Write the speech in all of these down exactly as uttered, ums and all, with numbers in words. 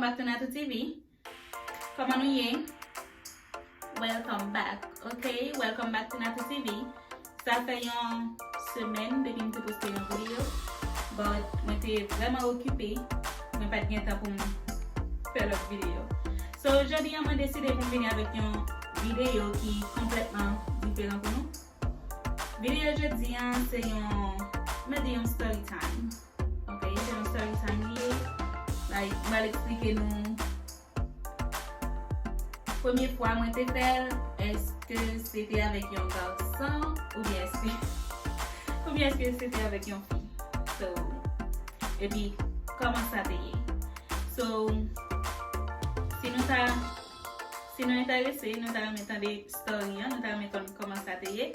Back to Natou T V. Kòman nou ye? Welcome back, ok? Welcome back to Natou T V. Sa fè yon semèn depi m te poste yon videyo, but mwen te vrèman okipe, mwen pa t gen tan pou m fè lòt videyo. So, jodi a mwen deside pou m vini avèk yon videyo ki konplètman diferan pou nou. Videyo jodi a se yon, mwen di yon story time. Ok, se yon story time li ye. Like, mwen al eksplike nou premye fwa mwen te fè l, èske se te avèk yon gason oubyen èske oubyen èske se te avèk yon fi. So, epi kòman sa te ye. So, si nou ta si nou enterese, nou ta renmen tande story an, nou ta renmen konn kòman sa te ye.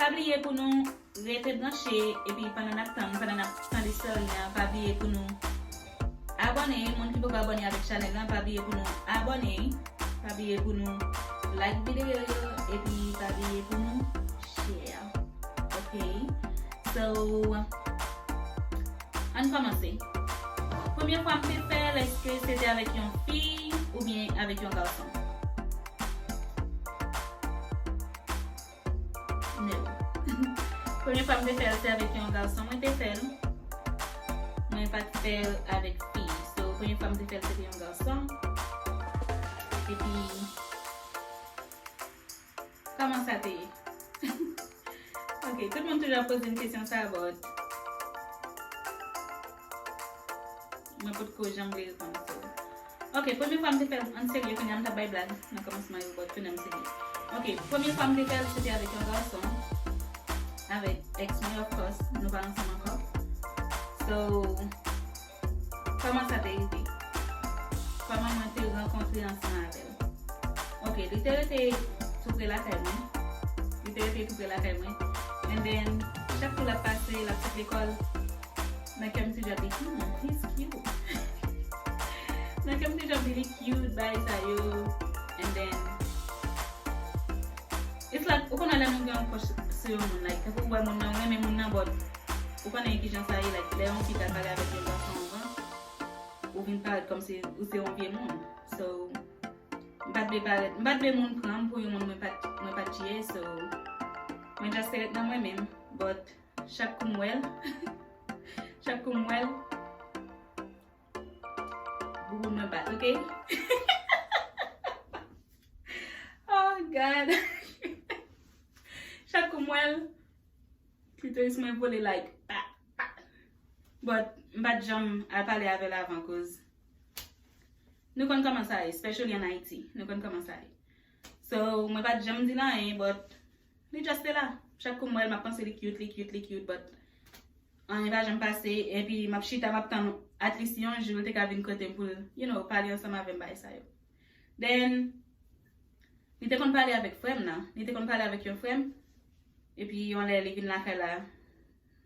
Pa bliye pou nou rete branche, epi pandan n ap tann, pandan n ap tande story an, pa bliye pou nou abòne, moun ki poko abòne avèk chanèl lan, pa bliye pou nou abòne, pa bliye pou nou like videyo yo, epi pa bliye pou nou share. Ok? So, ann kòmanse. Premye fwa m te fè l, èske se te avèk yon fi oubyen avèk yon gason? No. Premye fwa m te fè l, se avèk yon gason mwen te fè l. Mwen pa t fè l avèk fi. So, premye fwa m te fè l, se te yon gason. Epi, kòman sa te ye? Ok, tout moun toujou ap poze m kesyon sa, but mwen potko janm vle reponn. So, ok, premye fwa m te fè l an serye, kounye a m t ap bay blag nan kòmansman yo, but kounye a m serye. Ok, premye fwa m te fè l, se te avèk yon gason, avèk ex mwen, of course, nou pa ansanm ankò. So, kòman sa te rive? Kòman mwen te rankontre ansanm avè l? Ok, li te rete tou pre lakay mwen. Li te rete tou pre lakay mwen. And then, chak kou l ap pase, l ap sot lekòl, nan kè m toujou ap di, hmm, he's cute. Nan kè m toujou ap di, li cute, bagay sa yo. And then, it's like, ou konnen lè nou gen yon crush sou yon moun, like, tankou ou wè moun nan, ou renmen moun nan, but ou konnen kijan sa ye, like, lè yon fi t al pale avèk yon gason anvan, ou vin parèt kòmsi ou se yon vye moun. So, m pa t vle parèt, m pa t vle moun pran m pou yon moun mwen pa t, mwen pa t ye, so, mwen just te ret nan mwen menm, but chak kou m wè l, chak kou m wè l, bouboun mwen bat, ok? Oh God! Chak kou m wè l, klitoris mwen vole like, pa, pa. But, m pa t janm al pale avè l avan, cause nou konn kòman sa ye, especially an Ayiti, nou konn kòman sa ye. So, mwen pa t janm di l anyen, but li just te la. Chak kou m wè l, m ap panse li cute, li cute, li cute, but anyen pa janm pase, epi m ap chita, m ap tann at least yon jou, l te ka vin kote m pou l, you know, pale ansanm avè m, bagay sa yo. Then, li te konn pale avèk frè m nan, li te konn pale avèk yon frè m, epi yon lè li vin lakay la,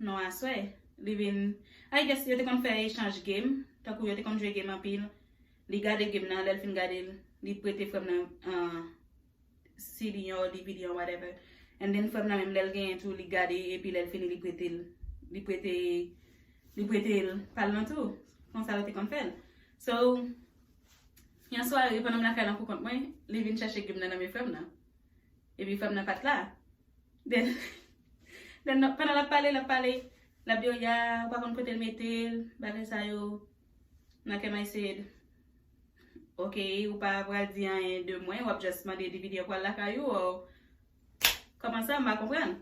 non aswè, li vin, I guess yo te konn fè echanj game, tankou yo te konn jwe game anpil, li gade game nan, lè l fin gade l, li prete frè m nan, ah, C D an, D V D an, whatever. And then frè m nan menm, lè l genyen tou, li gade, epi lè l fini, li prete l, li prete, li prete l pa l nan tou. Konsa yo te konn fè l. So, yon sware, pandan m lakay lan pou kont mwen, li vin chache game nan nan men frè m nan. Epi frè m nan pa t la. Then, then, pandan l ap pale, l ap pale, l ap di, "Oh, ya, ou pa konn kote l mete l, bagay sa yo." Nan kè m, I said, "Ok, ou pa pral di anyen de mwen, w ap just mande D V D an pou al lakay ou, or kòman sa, m pa konprann."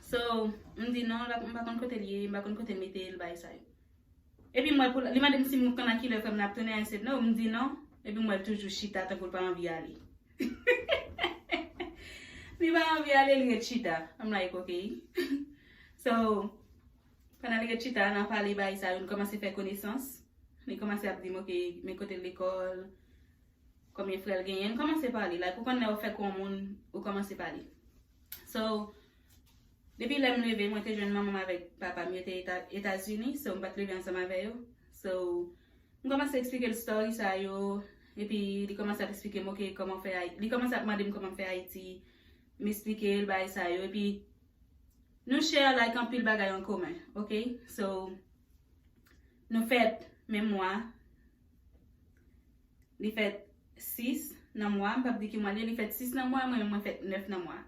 So, m di, "Non, m pa konn kote l ye, m pa konn kote l mete l, bagay sa yo." Epi m wè pou li mande m si m konn a kilè frè m nan ap tounen, I said, "No," m di, "Non." Epi m wè l toujou chita tankou l pa anvi ale. Li pa anvi ale, li ret chita. I'm like, "Ok." So, pandan li ret chita, n ap pale bagay sa yo, nou kòmanse fè konesans. Li kòmanse ap di m, "Ok, men kote l lekòl, konbyen frè l genyen." Nou kòmanse pale. Like, ou konn lè w fèk yon moun, ou kòmanse pale. So, depi lè m leve, mwen te jwenn manman m avèk papa m, yo te Eta-, Etazini, so m pa t leve ansanm avè yo. So, m kòmanse eksplike l story sa yo, epi li kòmanse ap eksplike m, ok, kòman fè Ay-, li kòmanse ap mande m kòman m fè Ayiti, m eksplike l bagay sa yo, epi nou share, like, anpil bagay an komen, ok? So, nou fèt menm mwa, Li fèt sis nan mwa, m p ap di ki mwa li ye, li fèt sis nan mwa, mwen menm mwen fèt nèf nan mwa.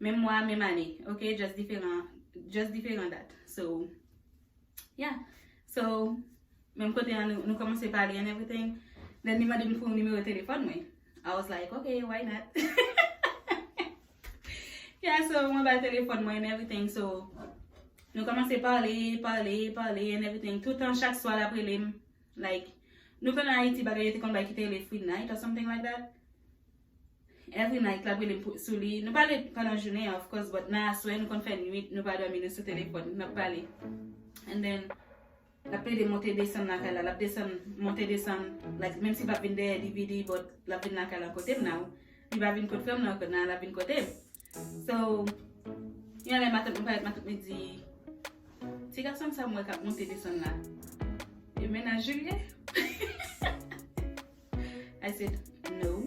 Menm mwa, menm ane, ok? Just diferan, just diferan dat. So, yeah. So, menm kote an, nou, nou kòmanse pale and everything. Then li mande m pou nimewo telefòn mwen. I was like, okay, why not? Yeah, so mwen ba l telefòn mwen and everything. So, nou kòmanse pale, pale, pale and everything. Toutan, chak swa l ap rele m. Like, nou konn Ayiti, bagay yo te konn bay ki te rele free night or something like that. Every night, l ap rele m pou- sou li. Nou pale pandan jounen an, of course, but nan aswè, nou konn fè nwit, nou pa dòmi, nou sou telefòn, n ap pale. And then, l ap plede monte desann lakay la, l ap desann, monte desann, like, menm si l p ap vin dèyè D V D, but l ap vin lakay la kote m nan. Li pa vin kot frè m nan ankò, nan l ap vin kote m. So, yon lè matant mwen parèt, matant mwen di, ti gason sa m wè k ap monte desann la, e mennaj ou l ye? I said, no.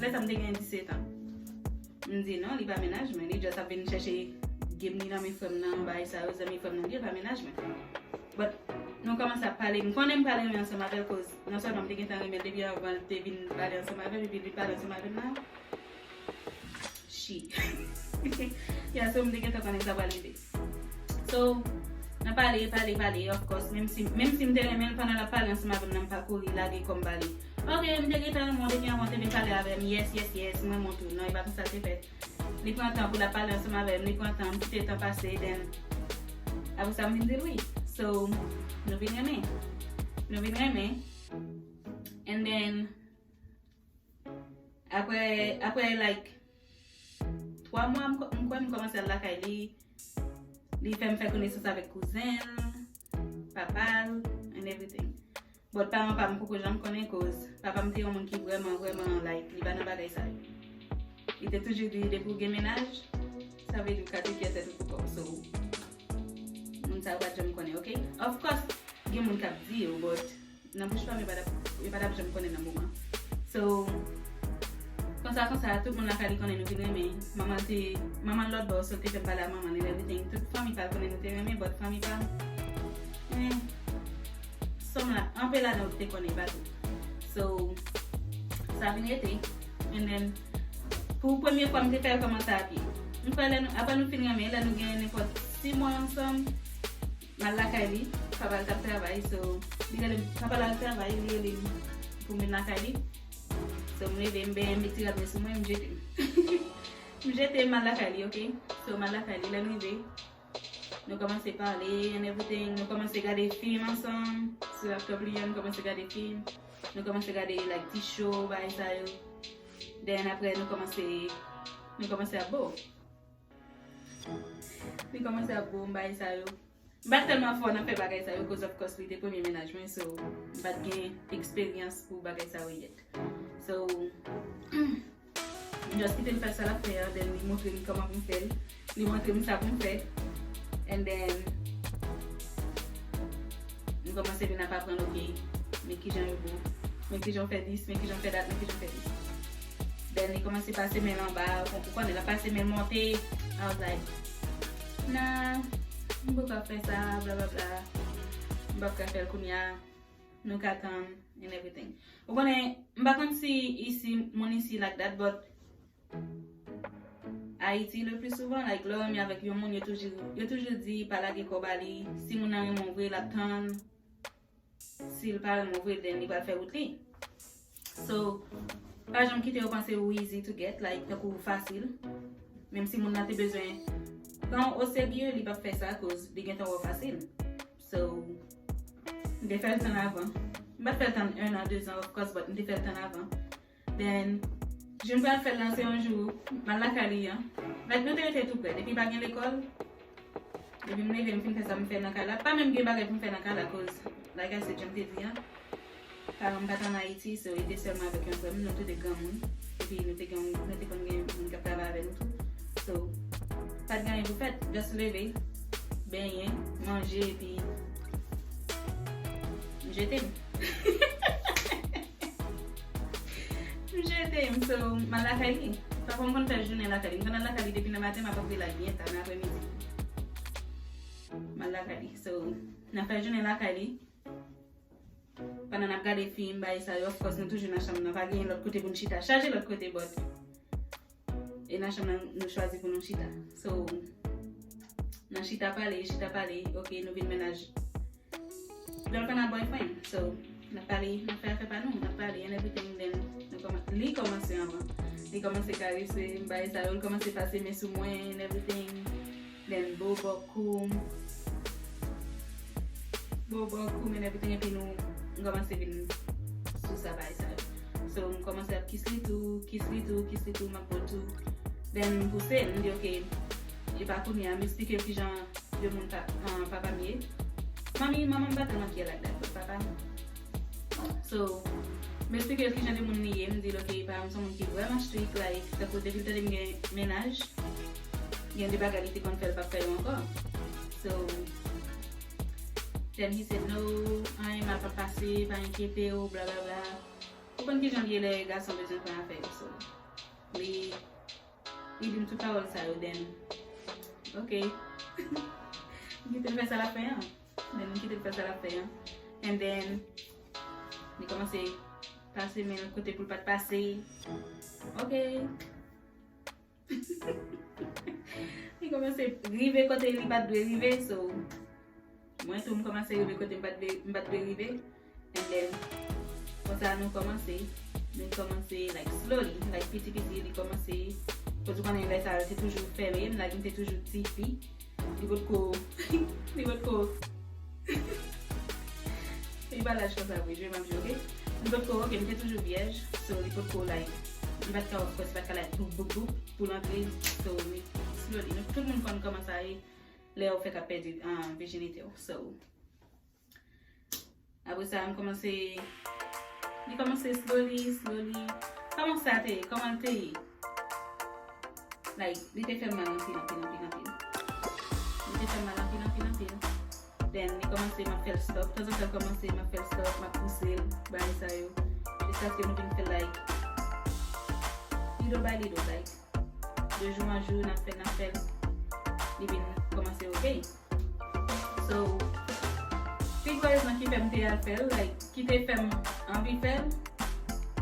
Lè sa m te gen disèt an. M di, non, li pa mennaj mwen, li just ap vin chèche game li nan men frè m nan, bagay sa yo, zanmi frè m nan, li pa mennaj mwen. But, nou kòmanse ap pale, m konnen m pral renmen ansanm avè l, cause non sèlman m te gentan renmen l depi anvan l te vin pale ansanm avè m, epi li pale ansanm avè m nan. Shi. Yeah, so m te gentan konnen sa pral rive. So, n ap pale, pale, pale, of course, menm si, menm si m te renmen l, pandan l ap pale ansanm avè m nan, m pa kouri lage kò m ba li. Ok, m te gentan renmen w depi anvan w te vin pale avè m, yes, yes, yes, m renmen w tou. Non, e pa konsa l te fèt. Li pran tan pou l ap pale ansanm avè m, li pran tan, m kite tan pase, then, apre sa, m vin di l wi. So, nou vin renmen. Nou vin renmen. And then, apre, apre, like, twa mwa, m kwè m kòmanse al lakay li. Li fè m fè konesans avèk kouzen l, papa l, and everything. But paran pa m poko janm konnen, cause papa m te yon moun ki vrèman, vrèman, like, li pa nan bagay sa yo. Li te toujou di, depi w gen mennaj, sa vle di w ka teke tèt ou pou kò w. So, moun sa yo pa t janm konnen, ok? Of course, gen moun k ap di yo, but nan bouch pa m, yo pa t ap, yo pa t ap janm konnen nan moman. So, konsa, konsa, tout moun lakay li konnen nou vin renmen. Manman l te, manman l lòt bò, so l te fè m pale a manman l and everything. Tout fanmi pa l konnen nou te renmen, but fanmi pa m, eh, sòm la, anpe ladan yo te konnen, pa tout. So, sa vin rete. And then, pou premye fwa m te fè l kòmanse a pye. M kwè lè nou, apre nou fin renmen, lè nou gen nenpòt sis mwa ansanm, m al lakay li, papa l t ap travay, so, li rele m, papa l al travay, li rele m pou m vin lakay li. So, m leve, m benyen, m met ti rad mwen sou mwen, m jete m. M jete, m al lakay li, ok? So, m al lakay li, lè m rive, nou kòmanse pale and everything, nou kòmanse gade fim ansanm, sou laptop li an, nou kòmanse gade fim, nou kòmanse gade, like, ti show, bagay sa yo. Then apre, nou kòmanse, nou kòmanse ap bo. Nou kòmanse ap bo, bagay sa yo. M pa t tèlman fò nan fè bagay sa yo, cause of course li te premye mennaj mwen, so m pa t gen eksperyans pou bagay sa yo yet. So, m just kite l fè sa l ap fè a, then li montre m kòman pou m fè l, li montre m sa pou m fè, and then, m kòmanse vin ap aprann, ok, men kijan yo bo, men kijan w fè dis, men kijan w fè dat, men kijan w fè dis. Then li kòmanse pase men l anba, ou konnen, l ap pase men l monte. I was like, nah, m poko ap fè sa, bla bla bla. M p ap ka fè l kounye a. Nou ka tann and everything. Ou konnen, m pa konn si isi, moun isi like that, but Ayiti, le plus souvent, like, lè w renmen avèk yon moun, yo toujou, yo toujou di, pa lage kò w ba li. Si moun nan renmen w vre, l ap tann. Si l pa renmen w vre, then li pral fè wout li. So, pa janm kite yo panse ou easy to get, like, tankou ou fasil. Menm si moun nan te bezwen pran w oserye, li p ap fè sa, cause li gentan wè w fasil. So, m te fè l tann avan. M pa t fè l tann en an, de zan, of course, but m te fè l tann avan. Then, jou m pral fè l lan, se yon jou, m al lakay li an. Like, nou te rete tou prè. Depi pa gen lekòl, depi m leve, m fin fè sa m fè nan kay la. Pa menm gen bagay pou m fè nan kay la, cause, like I said, jan m te di an, paran m pa t ann Ayiti, so, li te sèlman avèk yon frè m, nou tou de granmoun. Epi nou te gen, nou te konn gen moun k ap travay avè nou tou. So, pa t gen anyen pou fèt, just leve, benyen, manje, epi m jete m. M jete m, so, m al lakay li. Pafwa m konn fè jounen lakay li. M konn al lakay li depi nan maten, m ap antre la byen ta nan aprèmidi. M al lakay li. So, n ap fè jounen lakay li. Pandan n ap gade fim, bagay sa yo, of course, nou toujou nan chanm nan, pa gen lòt kote pou n chita. Chaje lòt kote, but e nan chanm nan nou chwazi pou nou chita. So, nan chita pale, chita pale, ok, nou vin mennaj girlfriend and boyfriend. So, n ap pale, n ap fè afè pa nou, n ap pale and everything, then nou kòman-, li kòmanse anvan. Li kòmanse karese m, bagay sa yo, li kòmanse pase men sou mwen and everything. Then, bobo kou m. Bobo kou m and everything, epi nou, m kòmanse vin sou sa, bagay sa yo. So, m kòmanse ap kiss li tou, kiss li tou, kiss li tou, m ap bo tou. Then, m pouse l, m di, ok, e pa kounye a, m eksplike l kijan de moun pa, ah, papa m ye. Manmi, manman m pa tèlman care like that, but papa m. So, m eksplike l kijan de moun li ye, m di l, ok, papa m se yon moun ki vrèman strict, like, tankou depi l tande m gen mennaj, gen de bagay li te konn fè, l p ap fè yo ankò. So, then he said, no, anyen mal p ap pase, pa enkyete w, bla bla bla. Ou konn kijan l ye lè gason bezwen pran afè yo, so, li, li di m tout pawòl sa yo, then, ok. M kite l fè sa l ap fè an. Then, m kite l fè sa l ap fè an. And then, li kòmanse pase men l kote pou l pa t pase. Ok. Li kòmanse rive kote li pa t dwe rive, so, mwen tou m kòmanse rive kote m pa t dwe, m pa t dwe rive. And then, konsa nou kòmanse, nou kòmanse, like, slowly, like, piti piti, li kòmanse, koz ou konnen lè sa yo te toujou fèmen, like, m te toujou tifi. Li potko, li potko, li pa laj konsa vre, jwe m ap jwe, ok? Li potko, ok, m te toujou vyèj, so li potko, like, li pa t ka, of course, li pa t ka, like, boop, boop, boop, pou l antre, so, li, slowly. Nou, tout moun konn kòman sa ye, lè w fèk ap pèdi, ah, vijinite w, so. Apre sa, m kòmanse, li kòmanse slowly, slowly. Kòman sa te ye? Kòman l te ye? Like, li te fè m mal anpil, anpil, anpil, anpil. Li te fè m mal anpil, anpil, anpil. Then, li kòmanse, m ap fè l stop. Tanzantan, l kòmanse, m ap fè l stop, m ap pouse l, bagay sa yo. Jiskaske nou vin fè l, like, little by little, like, de jou an jou, n ap fè l, n ap fè l. Li vin kòmanse ok. So, pi gwo rezon ki fè m te al fè l, like, ki te fè m anvi fè l,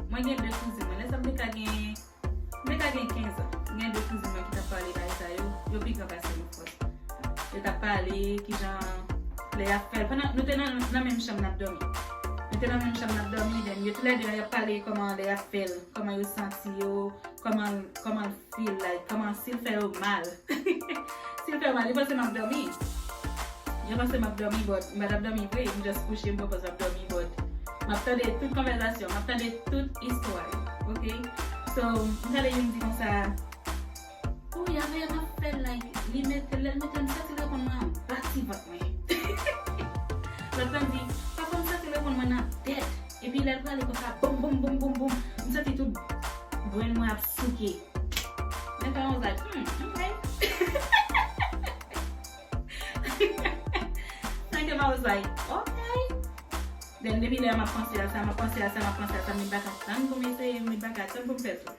mwen gen de kouzin mwen. Lè sa m te ka gen, m te ka gen kenz an. M gen de kouzin mwen ki t ap pale bagay sa yo. Yo pi gran pase m, of course. Yo t ap pale, kijan lè y ap fè l. Pandan nou te nan, nan menm chanm n ap dòmi. Nou te nan menm chanm n ap dòmi, then yo toulède y ap pale kòman lè y ap fè l, kòman yo santi yo, kòman, kòman l feel like, kòman si l fè yo mal. Si l fè yo mal, yo panse m ap dòmi. Yo panse m ap dòmi, but m pa t ap dòmi vre, m just kouche, m pran pòz m ap dòmi, but m ap tande tout konvèsasyon, m ap tande tout istwa yo, ok? So, m tande youn di konsa, wi, avè m ap fè l, like, li mete, lè l mete l, m santi l reponn mwen anba ti vant mwen. Lòt lan di, pafwa m santi l reponn mwen nan tèt. Epi lè l prale konsa, boum, boum, boum, boum, boum, m santi tout grenn mwen ap souke. Nan kè m, I was like, hmm, ok. Nan kè m, I was like, ok. Then depi lè a m ap panse a sa, m ap panse a sa, m ap panse a sa, m met baka tann pou m eseye, m met baka tann pou m fè l tou.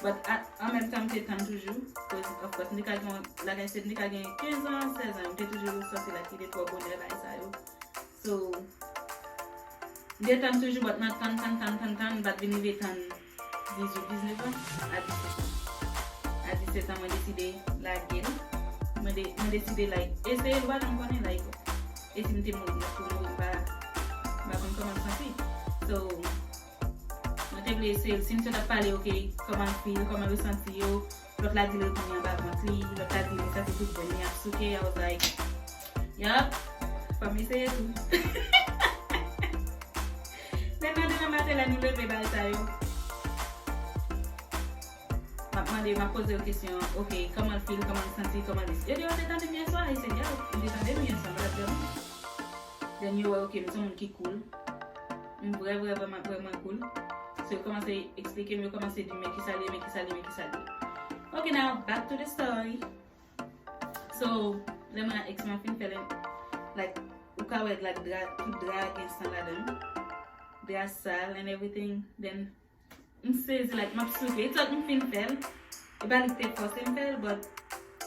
But a, an menm tan, m te tann toujou. Cause, of course, m te ka gen, like I said, m te ka gen kenz an, sèz an, m te toujou santi like li te twò bonè, bagay sa yo. So, m te tann toujou, but nan tann, tann, tann, tann, tann, m pa t vin rive tann dizuit, diznèf an. A disèt an. A disèt an, mwen deside lage l. Mwen de-, mwen deside, like, eseye l, m pa janm konnen, like, e si m te mouri, m ap tou mouri, m pa, m pa konn kòman m santi. So, mwen te vle eseye l. Si m sot ap pale, ok, kòman l feel, kòman l resanti yo. Lòt la di l reponn li anba vant li, lòt la di li santi tout grenn li ap souke. I was like, yup, fò m eseye tou. Lè n nan demen maten, lè nou leve, bagay sa yo. M ap mande, m ap poze yo kesyon, ok, kòman l feel, kòman l santi, kòman l dis. Yo di, yo te tande m yèswa, e se, yo, yo te tande nou yèswa, m pa t ap dòmi. Then yo wè, ok, m se yon moun ki cool. M vrè, vrè, vrèman, vrèman cool. So, yo kòmanse eksplike m, yo kòmanse di m, men kisa l ye, men kisa l ye, men kisa l ye. Ok, now, back to the story. So, lè mwen ak ex mwen fin fè l, like, ou ka wè, like, dra, tout dra gen san ladan l. Dra sal and everything. Then, m sezi, like, m ap souke. It's like m fin fè l. E pa li ki te fòse m fè l, but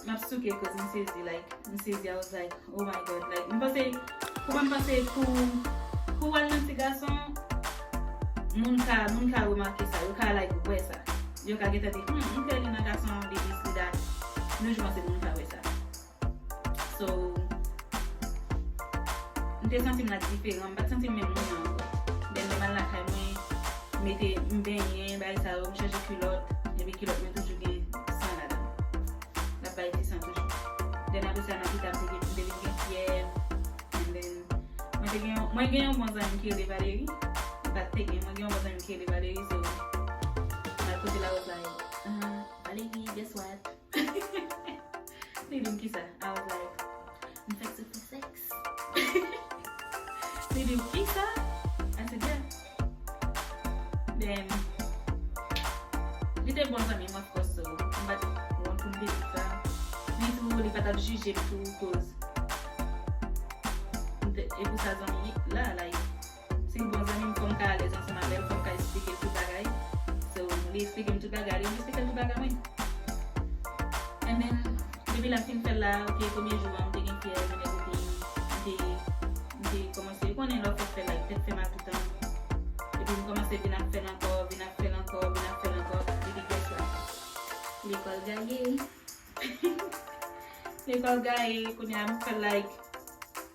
m ap souke cause m sezi, like, m sezi, I was like, oh my God, like, m panse, pou mwen m panse pou, Pou w al nan ti gason, moun ka, moun ka remake sa, yo ka, like, wè sa. Yo ka gentan di, hmm, m kwè li nan gason, li dis, li dat. Nou jwenn se moun ka wè sa. So, m te santi m la diferan, m pa t santi m menm moun nan ankò. Then lè m al lakay mwen, m mete, m benyen, bagay sa yo, m chanje kilòt, epi kilòt mwen toujou gen san ladan l. L ap bay ti san toujou. Then apre sa, nan pita, m te gen, m te vin gen fyèv. And then, mwen te gen, mwen gen yon bon zanmi m ki rele Valerie. M pa t te gen, mwen gen yon bon zanmi m ki rele Valerie, so, mwen al kote l, I was like, uh, Valerie, guess what? Li di m kisa? I was like, m fèk soufri sèks. Li di m kisa? I said, yeah. Then, li te bon zanmi m, of course, so, m pa t wont pou m te di sa. Li tou, li pa t ap jije m tou, koz, m te, e pou sa zanmi la, like, si l bon zanmi m, fò m ka alèz ansanm avè l, fò m ka eksplike l tout bagay. So, li eksplike m tout bagay, li, m eksplike l tout bagay mwen. And then, depi lè m fin fè l la, ok, premye jou an, m te gen fyèv and everything, m te, m te kòmanse, ou konnen lè w fèk fè l, like, tèt fè mal toutan. Epi m kòmanse vin ap fè l ankò, vin ap fè l ankò, vin ap fè l ankò, epi guess what? Lekòl gaye. Lekòl gaye, kounye a m fè l, like,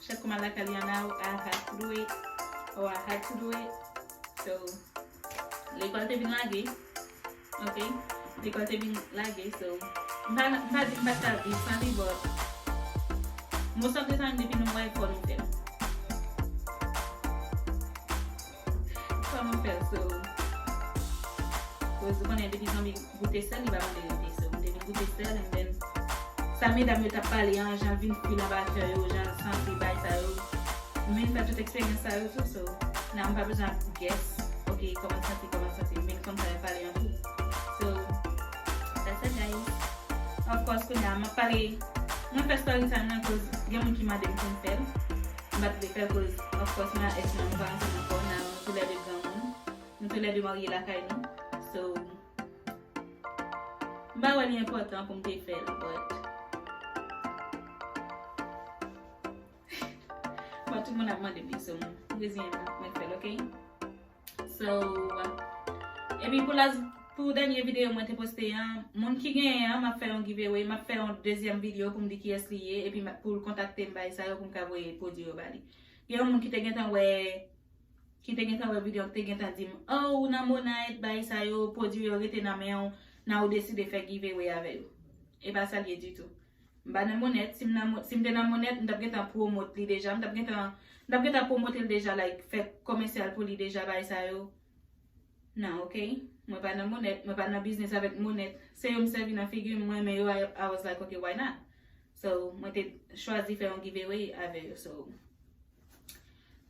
chak kou m al lakay li, now I had to do it, or I had to do it. So, lekòl te vin lage, ok? Lekòl te vin lage, so, m pa, m pa di m pa t ka viv san li, but most of the time, depi nou wè, fò nou fè l. Fò nou fè l, so, koz ou konnen depi zanmi goute sèl, li pa mande rete. So, m te vin goute sèl, and then, sa medam yo t ap pale an, jan l vin fil anba kè yo, jan l santi, bagay sa yo. M vin fè tout eksperyans sa yo tou, so, now m pa bezwen ap guess, ok, kòman l santi, kòman l santi. M vin konn sa y ap pale an tou. So, that's it, guys. Of course, kounye a, m ap pale, mwen fè story time nan, koz gen moun ki mande m pou m fè l. M pa t vle fè l, koz, of course, mwen ak ex mwen, nou pa ansanm ankò, now nou toulède granmoun. Nou toulède marye lakay nou. So, m pa wè li enpòtan pou m te fè l, but, but tout moun ap mande m li, so, m reziyen m, mwen fè l, ok? So, epi pou las, pou dènye videyo mwen te poste an, moun ki genyen an, m ap fè yon giveaway, m ap fè yon dezyèm videyo pou m di kiyès li ye, epi m ap, pou l kontakte m, bagay sa yo, pou m ka voye pwodui yo ba li. Gen yon moun ki te gentan wè, ki te gentan wè videyo, ki te gentan di m, oh, ou nan Monat, bagay sa yo, pwodui yo rete nan men w, nan ou deside fè giveaway avè yo. E pa sa l ye ditou. M pa nan Monat, si m nan Mo-, si m te nan Monat, m t ap gentan pwomot li deja, m t ap gentan, m t ap gentan pwomote l deja, like, fè komèsyal pou li deja, bagay sa yo. Non, ok? Mwen pa nan Monat, mwen pa nan biznis avèk Monat. Se yo m sèvi nan figi m, mwen renmen yo, I, I was like, ok, why not? So, mwen te chwazi fè yon giveaway avè yo, so.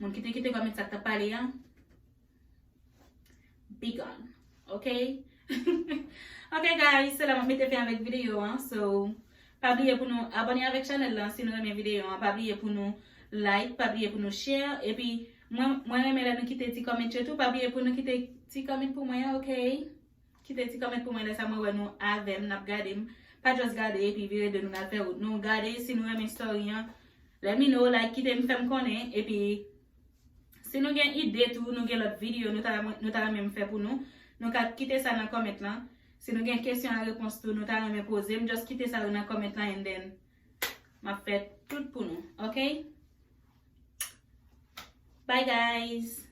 Moun ki te kite kòmantè sa k t ap pale an, be gone, ok? Ok, guys, se la m ap mete fen avèk videyo an, so, pa bliye pou nou abòne avèk chanèl lan si nou renmen videyo an, pa bliye pou nou like, pa bliye pou nou share, epi mwen, mwen renmen lè nou kite ti comment yo tou, pa bliye pou nou kite ti comment pou mwen, ok? Kite ti comment pou mwen, lè sa mwen wè nou avè m, n ap gade m, pa just gade epi vire de nou n al fè wout nou, gade si nou renmen story an, let me know, like, kite m, fè m konnen, epi si nou gen ide tou, nou gen lòt videyo nou ta, nou ta renmen m fè pou nou, nou ka kite sa nan comment lan. Si nou gen kesyon ak repons tou, nou ta renmen poze m, just kite sa yo nan comment lan, and then m ap fè tout pou nou, ok? Bye, guys!